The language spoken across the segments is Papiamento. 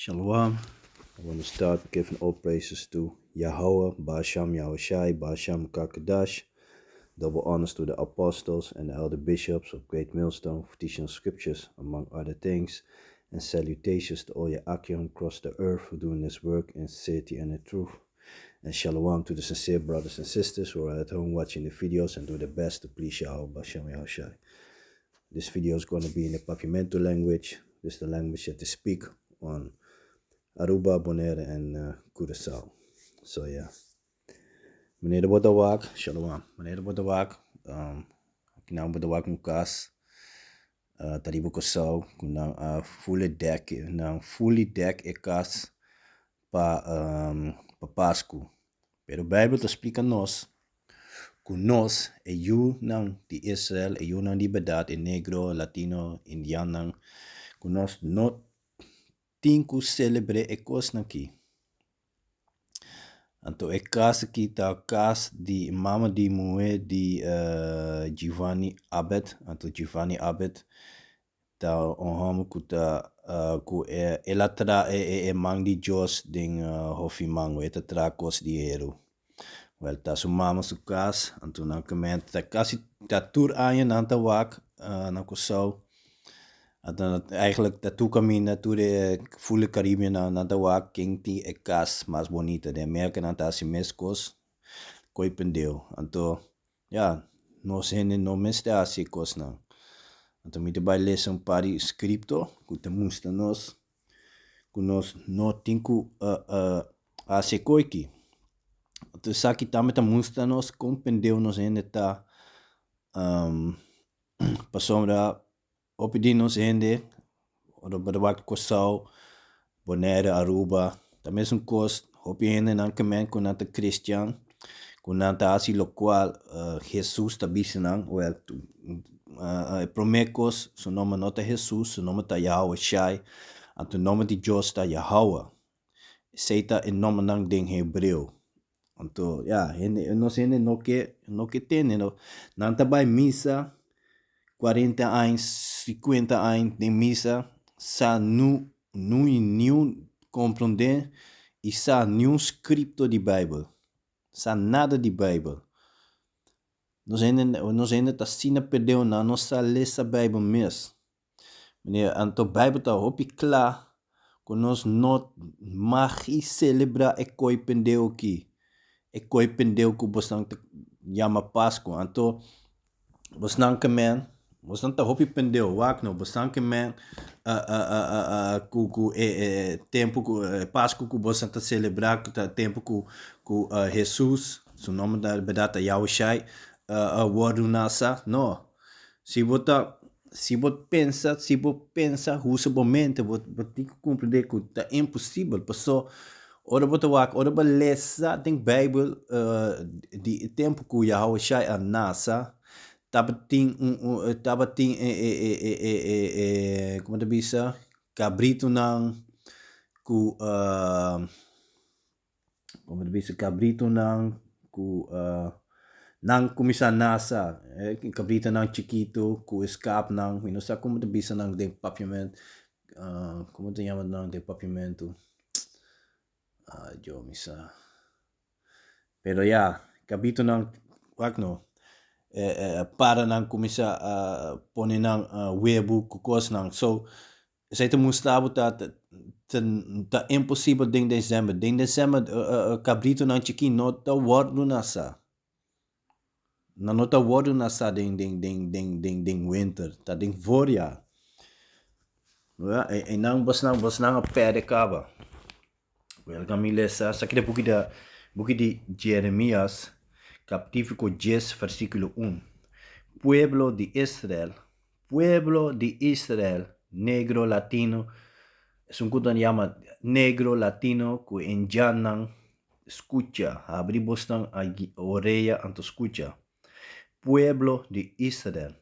Shalom. I want to start giving all praises to Yahweh, Basham Yahushai, Basham Kakadash. Double honors to the apostles and the elder bishops of Great Millstone for teaching scriptures, among other things. And salutations to all your Akim across the earth for doing this work in sincerity and in truth. And shalom to the sincere brothers and sisters who are at home watching the videos and do their best to please Yahweh, Basham Yahushai. This video is going to be in the Papiamento language. This is the language that they speak on Aruba, Bonaire, and Curaçao. So yeah. Manera bo ta wak, shalom. Manera bo ta wak, akinan bo ta wak un kas ta riba Kòrsou ku nan a fully dek, nan fully dek e kas pa pa Pasku. Pero Beibel ta splika nos ku nos, e yunan di Israel, e yunan di bèrdat, e negro, latino, indiannan, ku nos no tin ku selebr'é e kosnan akí. Anto e kas akí ta kas di mama di muhé di Giovanni Abbott. Anto Giovanni Abbott Ta un hòmber ku ta ku el a traha e man di Dios den hofi mango, e ta traha kos di heru. Wèl, ta su mama su kas, anto nan kemen ta kasi ta tur aña nan ta wak na Kòrsou, anto eigentlik ta tur kaminda tur e ful e Karibian nan ta wak ken tin e kas mas bonita. Den Merka nan ta hasi meskos koe pendeu, anto Ya, nos hende no mester hasi e kosnan. Anto mi ta bai lesa un par di skripto ku ta mustra nos ku nos no tin ku hasi e koi aki. Anto esaki tambe ta mustra nos kon pendeu nos hende ta pasobra Hopi di nos hende, ora bo ta wak Kòrsou, Bonaire, Aruba, ta mesun kos. Hopi hendenan ke men ku nan ta kristian, ku nan ta hasi lokual Hesus ta bisa nan. Wèl, e promé kos, su nòmber no ta Hesus, su nòmber ta Yahawashi, anto nòmber di Dios ta Yahawah. Esei ta e nòmbernan den hebreo. Anto, ya, hende, nos hende no ke, no ke tende, no. Nan ta bai misa kuarenta aña, sikuenta aña den misa, sa nu, nu niun komprondé i sa niun skripto di Beibel, sa nada di Beibel. Nos hende, nos hende ta asina perdeu, nan no sa lesa Beibel mes. Meneer, anto Bijbel ta hopi kla ku nos no mag i selebrá e koi pendeu aki, e koi pendeu ku bosnan ta yama Pasku. Anto bosnan ke men, bosnan ta hopi pendeu, wak no, bosnan ke men ku ku e e tempu ku e Pasku ku bosnan ta selebrá ku ta tempu ku ku Hesus, su nòmber na bèrdat ta Yahushai, a wòrdu nasa, no. Si bo ta, si bo pensa, si bo pensa usa bo mente, bo bo tin ku komprendé ku ta imposibel. Paso ora bo ta wak, ora bo lesa den Beibel di e tempu ku Yahawashi a nasa, tabatin un un tabatin e e e e e e e komo ta bisa kabritunan ku Como ta bisa cabritonan cu nan cuminsa nasa, cabritonan chikito cu e scapnan, mi no sa como ta bisa nan den papiamento, como ta yama nan den papiamento, Dios mi sa, pero ya, cabritonan, wak no, paranan cuminsa pone nan webu cu cosnan, so Esei ta mustra bo ta ta imposibel den december. Den december cabritonan chikí no ta wordo nasa. Nan no ta wordo nasa den den den den den den winter, ta den voorjaar. E nan bosnan bosnan a perde caba. Welga mi lesa esaki ta buki di buki di Jeremias captífico dies versiculo un. Pueblo di Israel Pueblo di Israel, negro, latino, esun ku ta yama negro, latino ku indiannan, skucha, habri bosnan orea anto skucha. Pueblo di Israel,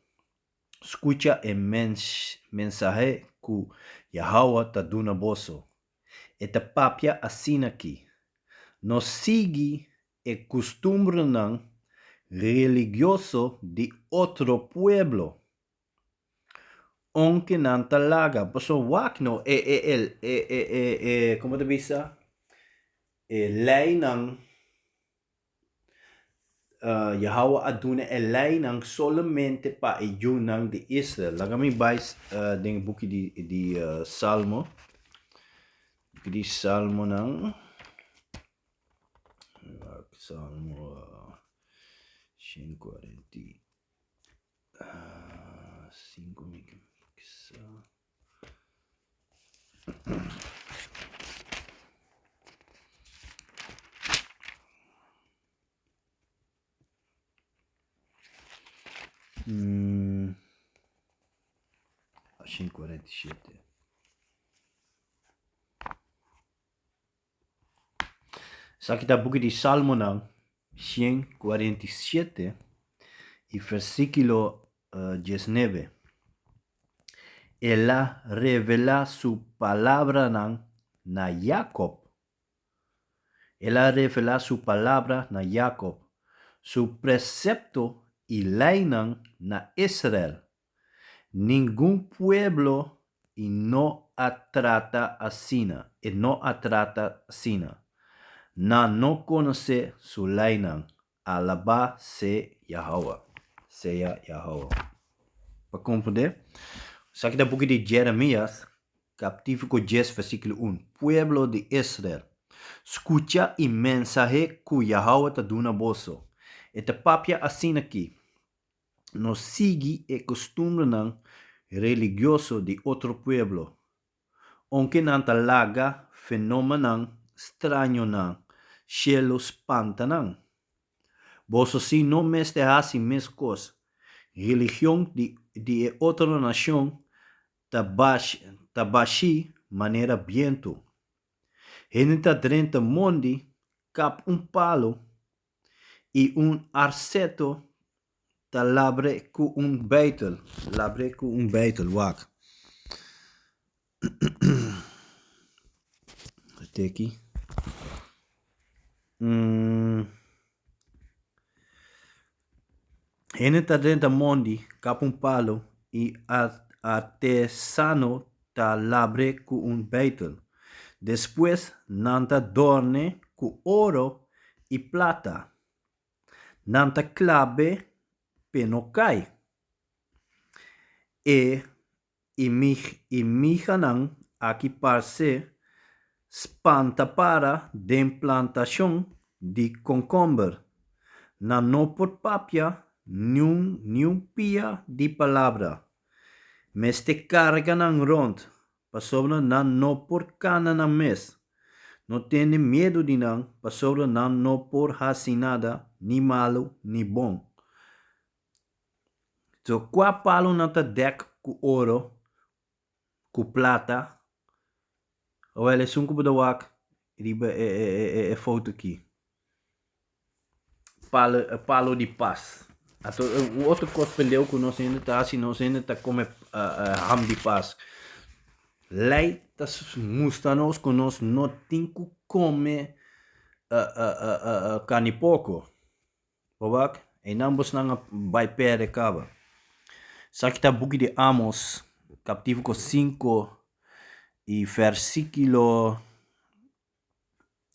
skucha e mensahe ku Yahawah ta duna boso. E ta papia asin'aki, No sigui e kustumbernan religioso di otro pueblo. Ounke nan ta laga, pasobra wak no e e e e e e e komo ta bisa e leinan Yahawah a duna e leinan solamente pa e yunan di Israel. Laga mi bai den e buki di di Salmo, buki di Salmonan, Salmo 145 mi sa. Mm. 147. Esaki ta buki di Salmonan 147 i versíkulo 19. El a revelá su palabranan na Yakob. El a revelá su palabra na Yakob, su presepto i leinan na Israel. Ningun pueblo i no a trata asina, e no a trata asina. Nan no konosé su leinan. Alabá sea Yahowah. Sea Yahowah. Pa komprendé, esaki ta buki di Jeremias, kaptífiko djes, versíkulo un. Pueblo di Israel, skucha e mensahe ku Yahowah ta duna boso. E ta papia asin'akí, No sigui e kostumbrenan religioso di otro pueblo, ounke nan ta laga fenómenonan straño na shelu spanta nan. Boso sí no mester hasi meskos. Religion di e otro nashon ta bashí manera bientu. Hende ta drenta mondi kap un palu I un arseto ta labr'é ku un beitel, labr'é ku un beitel, wak. Teki. Mm. Hende ta drenta mondi, kap un palo i artesano ta labr'é ku un beitel. Despues nan ta dòrn'é ku oro i plata. Nan ta klab'é p'e no kai. E imihanan aki parse spanta para den plantashon di konkomber. Nan no por papia niun pia di palabra. Mester karga nan rònt, pasobra nan no por kana nan mes. No tene miedu di nan, pasobra nan no por hasi nada, ni malu ni bon. So kua palu nan ta dèk ku oro, ku plata? Awel esun ku bo ta wak riba e foto aki. Palu, palu di pas. Ato un otro kos pendeu ku nos hende ta hasi, nos hende ta kome ham di pas. Lei ta mustra nos ku nos no tin ku kome karni poko. Bo wak, einan bosnan a bai perde kaba. Esaki ta buki di Amos, kaptífiko 5 i vèrsikulo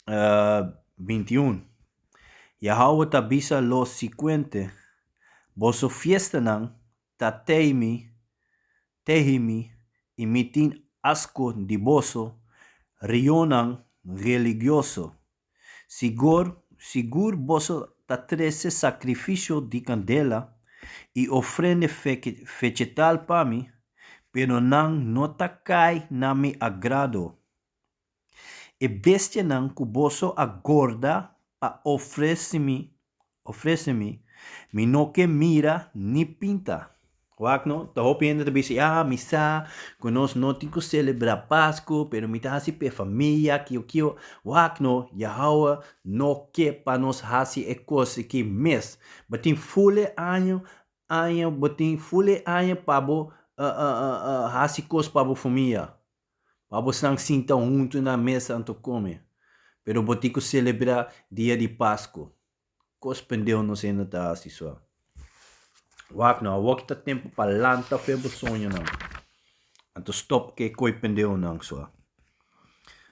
21. Yahawah ta bisa lo siguiente, Boso fiestanan ta tei mi, tehi mi, i mi tin asko di boso rionan religioso. Sigur, sigur boso ta trese sakrifisio di kandela i ofrende vegetal pa mi, pero nan no ta kai na mi agrado. E bestianan ku boso a gorda pa ofrese mi, ofrese mi, mi no ke mira ni pinta. Wak no, ta hopi hende ta bisa, ya, mi sa ku nos no tin ku selebrá Pasku, pero mi ta hasi p'e famia, kio kio. Wak no, Yahawah no ke pa nos hasi e kos aki mes. Bo tin ful e aña, aña, bo tin ful e aña pa bo hasi kos pa bo famia, pa bosnan sinta huntu na mesa anto kome. Pero bo tin ku selebrá dia di Pasku. Kos pendeu nos hende ta hasi so. Wak no, awor ki ta tempu pa lanta fe bo soñonan. Anto stop ke koi pendeunan so.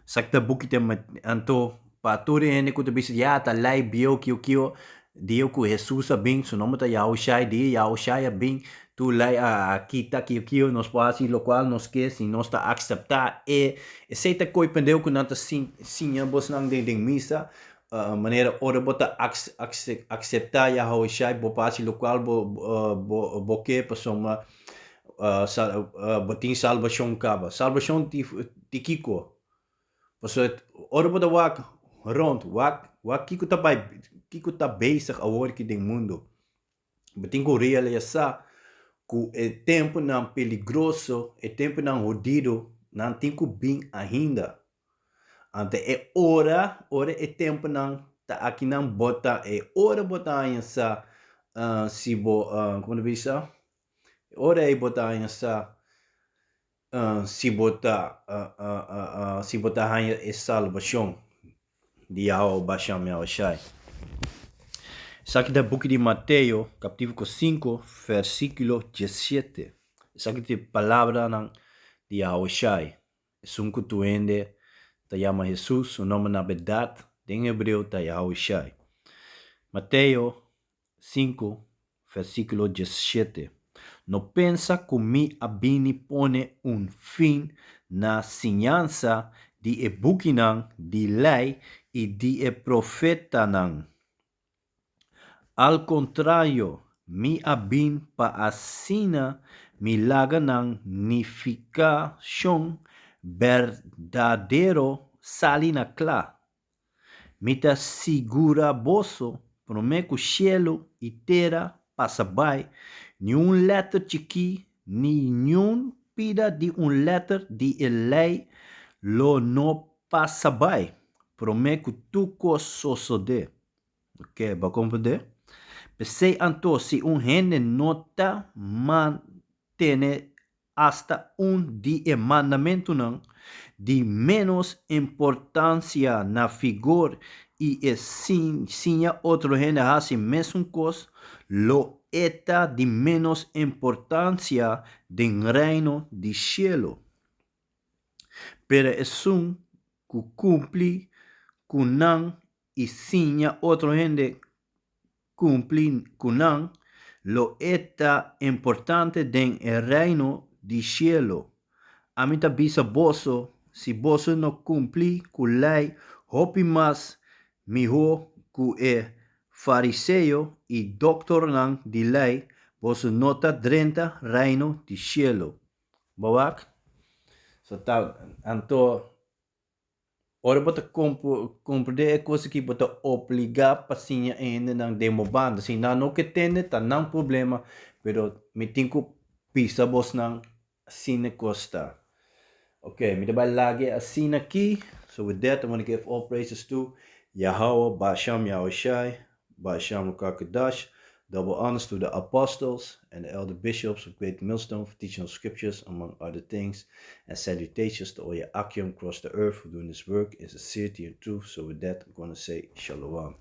Esaki ta buki te anto pa tur e hende ku ta bisa ya ta lei bieu kio kio dia ku Hesus a bin su nomber ta Yahushai dia Yahushai a bin tur lei a kita kio kio nos por hasi lokual nos ke si nos ta aksepta e esei ta koi pendeu ku nan ta siña bosnan den misa manera ora bo ta aksepta Yahushai bo por hasi lokual bo ke pasobra bo tin salbashon kaba. Salbashon di kiko? Pasobra ora bo ta wak rond, wak wak kiko ta bai, kiko ta bezig awor aki den mundu. Bo tin ku realisá ku e tempunan peligroso, e tempunan hodido, nan tin ku bin ainda. Anto e ora, ora e tempunan ta akinan bo ta, e ora bo ta haña sa si bo, komo ta bisa? E ora ei bo ta haña sa si bo ta si bo ta haña e salbashon di Yahweh Basham Yahushai. Esaki ta e buki di Mateo kapítulo 5 versíkulo 17. Esaki ta e palabranan di Yahushai, esun ku tur hende ta yama Hesus, su nòmber na bèrdat den hebreo ta Yahushai. Mateo 5, versíkulo 17, No pensa ku mi a bini pone un fin na siñansa di e bukinan di Lei i di e Profetanan. Al kontrario, mi a bin pa asina mi laga nan nifikashon berdadero sali na kla. Mi ta sigurá boso, promé ku shelu i tera pasa bai, niun lèter chikí ni niun pida di un lèter di e Lei lo no pasa bai, promé ku tur kos sosodé. Oke, bo a komprendé? P'esei anto, si un hende no ta mantene Asta un di e mandamentunan di ménos importansia na figor i e siña otro hende hasi mesun kos, lo e ta di ménos importansia den Reino di shelu. Pero esun ku kumpli ku nan i siña otro hende kumpli ku nan, lo e ta importante den e Reino di shelu. Ami ta bisa boso, si boso no kumpli ku lei hopi mas mihó ku e fariseo i doktornan di lei, boso no ta drenta Reino di shelu. Bo wak? So ta, anto Ora bo ta komprendé e kos aki, bo ta obligá pa siña e hendenan den bo banda. Si nan no ke tende, ta nan problema, pero mi tin ku bisa bosnan asina e kos ta. Ok, mi ta bai lag'e asina aki. So with that, I wanna give all praises to Yahawah Ba'asham Yahawashi. Ba'asham Ruach HaKodash, double honors to the apostles and the elder bishops of Great Millstone for teaching of scriptures, among other things, and salutations to all your Akim across the earth for doing this work in sincerity and truth. So with that, I'm gonna say shalom.